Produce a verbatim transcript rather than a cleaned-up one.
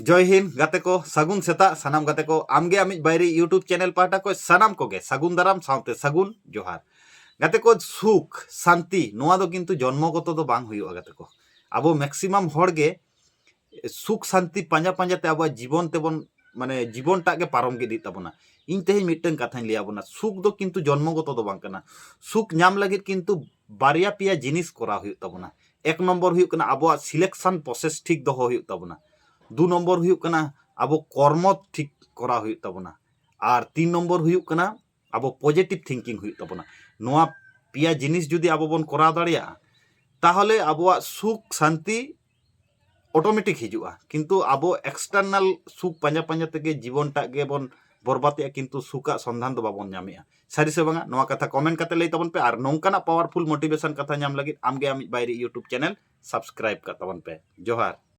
ᱡᱚᱭ ᱦᱤᱱᱫ ᱜᱟᱛᱮ ᱠᱚ, ᱥᱟᱹᱜᱩᱱ ᱥᱮᱛᱟᱜ ᱥᱟᱱᱟᱢ ᱜᱟᱛᱮ ᱠᱚ᱾ ᱟᱢᱜᱮ ᱟᱢᱤᱡ ᱵᱟᱭᱨᱤ YouTube ᱪᱮᱱᱮᱞ ᱯᱟᱦᱴᱟ ᱠᱷᱚᱱ ᱥᱟᱱᱟᱢ ᱠᱚᱜᱮ ᱥᱟᱹᱜᱩᱱ ᱫᱟᱨᱟᱢ ᱥᱟᱶᱛᱮ ᱥᱟᱹᱜᱩᱱ ᱡᱚᱦᱟᱨ᱾ ᱜᱟᱛᱮ ᱠᱚ, ᱥᱩᱠ ᱥᱟᱱᱛᱤ ᱱᱚᱣᱟ ᱫᱚ ᱠᱤᱱᱛᱩ ᱡᱚᱱᱢᱚᱜᱚᱛᱚ ᱫᱚ ᱵᱟᱝ ᱦᱩᱭᱩᱜᱼᱟ ᱜᱟᱛᱮ ᱠᱚ᱾ ᱟᱵᱚ ᱢᱮᱠᱥᱤᱢᱟᱢ ᱦᱚᱲ ᱜᱮ ᱥᱩᱠ ᱥᱟᱱᱛᱤ ᱯᱟᱸᱡᱟ ᱯᱟᱸᱡᱟ ᱛᱮ ᱟᱵᱚᱣᱟᱜ ᱡᱤᱵᱚᱱ ᱛᱮᱵᱚᱱ, ᱢᱟᱱᱮ, ᱡᱤᱵᱚᱱᱴᱟᱜ ᱜᱮ ᱯᱟᱨᱚᱢ ᱜᱤᱰᱤᱜ ᱛᱟᱵᱚᱱᱟ᱾ ᱤᱧ ᱛᱮᱦᱮᱧ ᱢᱤᱫᱴᱟᱝ ᱠᱟᱛᱷᱟᱧ ᱞᱟᱹᱭ ᱟᱵᱚᱱᱟ, ᱥᱩᱠ ᱫᱚ ᱠᱤᱱᱛᱩ ᱡᱚᱱᱢᱚᱜᱚᱛᱚ ᱫᱚ ᱵᱟᱝ ᱠᱟᱱᱟ᱾ ᱥᱩᱠ ᱧᱟᱢ ᱞᱟᱹᱜᱤᱫ ᱠᱤᱱᱛᱩ ᱵᱟᱨᱭᱟ ᱯᱮᱭᱟ ᱡᱤᱱᱤᱥ ᱠᱚᱨᱟᱣ ᱦᱩᱭᱩᱜ ᱛᱟᱵᱚᱱᱟ᱾ ᱮᱠ ᱱᱚᱢᱵᱚᱨ ᱦᱩᱭᱩᱜ ᱠᱟᱱᱟ ᱟᱵᱚᱣᱟᱜ ᱥᱤᱞᱮᱠᱥᱚᱱ ᱯᱨᱚᱥᱮᱥ ᱴᱷᱤᱠ ᱫᱚᱦᱚ ᱦᱩᱭᱩᱜ ᱛᱟᱵᱚᱱᱟ᱾ ᱫᱩ ᱱᱚᱢᱵᱚᱨ ᱦᱩᱭᱩᱜ ᱠᱟᱱᱟ ᱟᱵᱚ ᱠᱚᱨᱢᱚ ᱴᱷᱤᱠ ᱠᱚᱨᱟᱣ ᱦᱩᱭᱩᱜ ᱛᱟᱵᱚᱱᱟ᱾ ᱟᱨ ᱛᱤᱱ ᱱᱚᱢᱵᱚᱨ ᱦᱩᱭᱩᱜ ᱠᱟᱱᱟ ᱟᱵᱚ ᱯᱚᱡᱮᱴᱤᱵᱷ ᱛᱷᱤᱝᱠᱤᱝ ᱦᱩᱭᱩᱜ ᱛᱟᱵᱚᱱᱟ᱾ ᱱᱚᱣᱟ ᱯᱮᱭᱟ ᱡᱤᱱᱤᱥ ᱡᱩᱫᱤ ᱟᱵᱚ ᱵᱚᱱ ᱠᱚᱨᱟᱣ ᱫᱟᱲᱮᱭᱟᱜᱼᱟ, ᱛᱟᱦᱚᱞᱮ ᱟᱵᱚᱣᱟᱜ ᱥᱩᱠ ᱥᱟᱱᱛᱤ ᱚᱴᱳᱢᱮᱴᱤᱠ ᱦᱤᱡᱩᱜᱼᱟ᱾ ᱠᱤᱱᱛᱩ ᱟᱵᱚ ᱮᱠᱥᱴᱟᱨᱱᱟᱞ ᱥᱩᱠ ᱯᱟᱸᱡᱟ ᱯᱟᱸᱡᱟ ᱛᱮᱜᱮ ᱡᱤᱵᱚᱱᱴᱟᱜ ᱜᱮᱵᱚᱱ ᱵᱚᱨᱵᱟᱫᱮᱜᱼᱟ, ᱠᱤᱱᱛᱩ ᱥᱩᱠᱟᱜ ᱥᱚᱱᱫᱷᱟᱱ ᱫᱚ ᱵᱟᱵᱚᱱ ᱧᱟᱢᱮᱜᱼᱟ᱾ ᱥᱟᱹᱨᱤ ᱥᱮ ᱵᱟᱝᱟ? ᱱᱚᱣᱟ ᱠᱟᱛᱷᱟ ᱠᱚᱢᱮᱱᱴ ᱠᱟᱛᱮ ᱞᱟᱹᱭ ᱛᱟᱵᱚᱱ ᱯᱮ, ᱟᱨ ᱱᱚᱝᱠᱟᱱᱟᱜ ᱯᱟᱣᱟᱨᱯᱷᱩᱞ ᱢᱳᱴᱤᱵᱷᱮᱥᱚᱱ ᱠᱟᱛᱷᱟ ᱧᱟᱢ ᱞᱟᱹᱜᱤᱫ ᱟᱢᱜᱮ ᱟᱢᱤᱡ ᱵᱟᱭᱨᱤ YouTube ᱪᱮᱱᱮᱞ ᱥᱟᱵᱥᱠᱨᱟᱭᱤᱵ ᱠᱟᱜ ᱛᱟᱵᱚᱱ ᱯᱮ᱾ ᱡᱚᱦᱟᱨ᱾